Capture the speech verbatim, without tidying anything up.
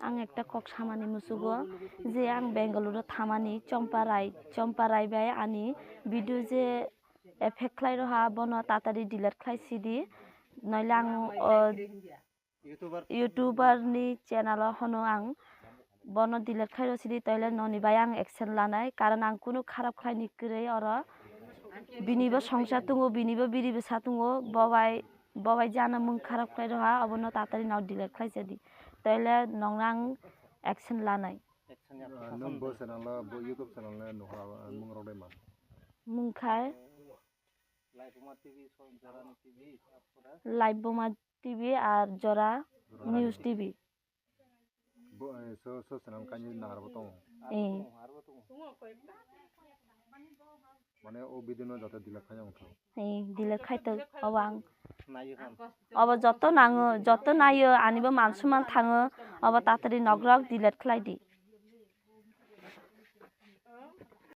Ang ekta kok samani musugo je ang Bengaluru thamani Chompa Rai, Chompa Rai bai ani video je effect khlai roha bono tatari delete khlai sidi. Noile ang o YouTuber ni channel o hono ang bono delete khlai rw sidi, toile noni bai ang action lanai, karon ang kunu kharap khlai ni kwrwi oro. Bini bo songsa tongo, bini bo biri bwsa tongo, bo bai, bo bai jana mung kharap khlai roha, obono tatari no delete khlai sidi, toile nong ang action lanai. Action ya, ah, nung bo channel o, bo YouTube channel o nuha, ah, mung rok dai ma? Mung khai Laibuma T V, so Jorani T V, Laibuma T V ar Jora News T V. Bo, eh, so, so channel kainwi nahar bo tongo? Eh. Mane o video no joto delete khai wngkha. Eh, delete khai to obo ang. Obo joto nango, joto nayo, ani bo man suman thango, obo tatari nok rok delete khlai di.